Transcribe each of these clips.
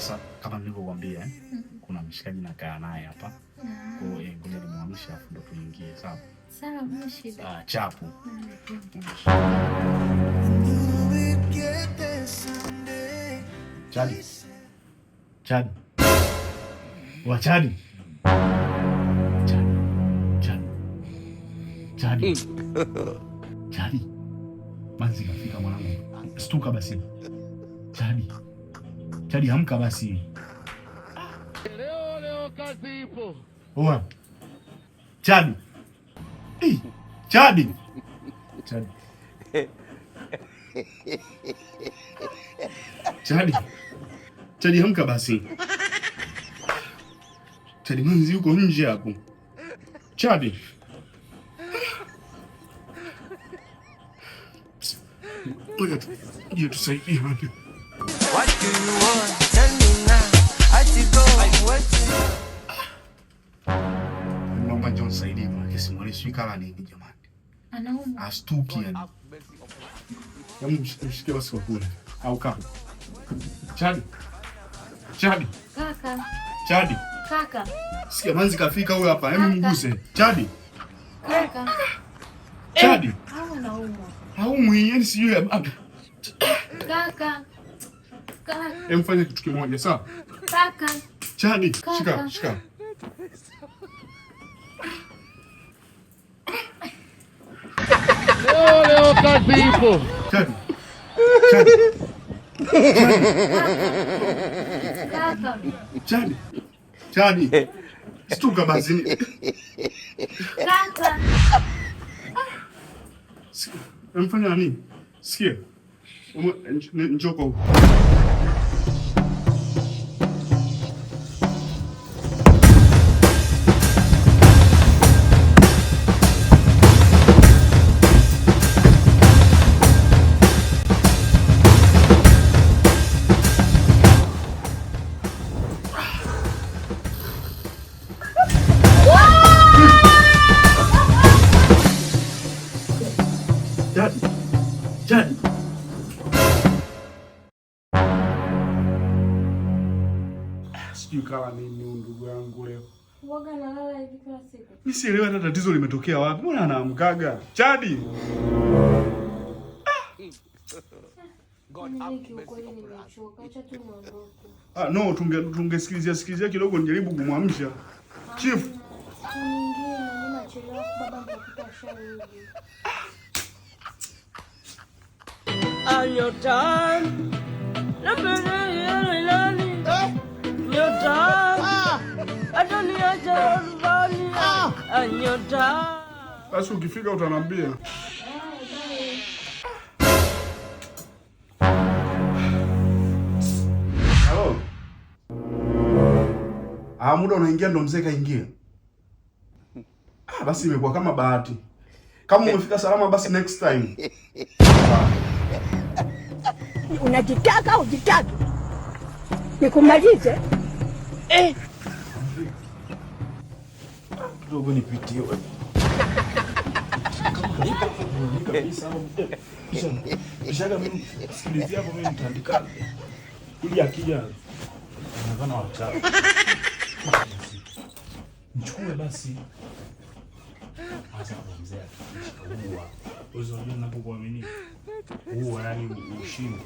Sasa kama nilivyokuambia, kuna mshikaji nakaa naye hapa. Kwa hiyo ngoja nimwamshe afu ndo tuingie, sawa? Sawa, hamna shida. Ah, chapu. Chadi. Chadi. Wa Chadi. Chadi. Chadi. Chadi. Chadi. Manzi kafika mwanangu. Stuka basi. Chadi. Chadi, amka basi. Leo leo kazi ipo. Oa. Chadi. Eh, Chadi. Chadi. Chadi. Chadi, amka basi. Chadi, manzi yuko nje hapo. Chadi. Ngoja tusaidie hapa. What do you want? Tell me now. I to go. What Naomba njoo nisaidie maana simuoni sijui kala nini jamani. Anaumwa. Astuki yani. Hebu mshike basi kwa kule. Au kaka. Chadi. Chadi. Kaka. Chadi. Kaka. Sikia manzi kafika huyo hapa. Hebu Kaka. mguse. Chadi. Kaka. Chadi. Au anaumwa. Haumwi yani sijui. Kaka. Kaka. Hebu fanya kitu kimoja sawa? Kaka. Chadi, Kaka. shika, shika. Leo leo kazi ipo. Chadi. Chadi. Kaka. Chadi. Chadi. Stuka basi. Kaka. Mfanya nini? Sikia. Njoo kwa huku. Chadi. Chadi. Sijui kala nini huyu ndugu yangu leo. Waga nalala hivi kila siku. Mimi sielewi hata tatizo limetokea wapi. Mbona anaamkaga? Chadi. Mimi kiukweli nimechoka. Acha tu niondoke. Ah, no, tungesikilizia sikilizia kidogo nijaribu kumwamsha. Chief. Siku nyingine mimi nachelewa, baba nitakuta asharudi. Nyota nyota ataniacha nyumbani nyota. Basi ukifika utaniambia. Halo. Ah, muda unaingia ndo mzee kaingia. Ah, basi imekuwa kama bahati. Kama umefika salama basi next time. Unajitaka ujitaki, nikumalize eh? Kidogo nipitie wewe. Kabisa kisha mimi sikilizia hapo, mimi nitaandika ili akija anaonekana wachawi. Mchukue basi. Sasa hapo mzee akishika huwa wewe unajua ninapokuamini huwa yani ushindi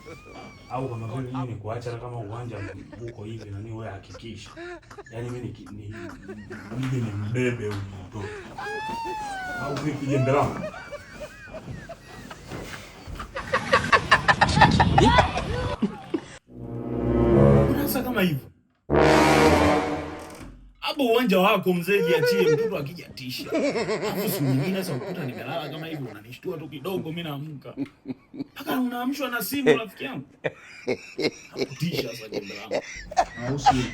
au kama vile mimi nikuacha hata kama uwanja uko hivi na mimi wewe hakikisha, yaani mimi nije nimbebe huyu mtoto au vipi jembe langu? Unaanza kama hivyo hapo uwanja wako mzee, jiachie mtoto akija tisha. Alafu siku nyingine sasa ukuta nimelala kama hivi, unanishtua tu kidogo, mimi naamka. Mpaka unaamshwa na simu rafiki yangu. Hapo tisha sasa jembe langu. Au sio?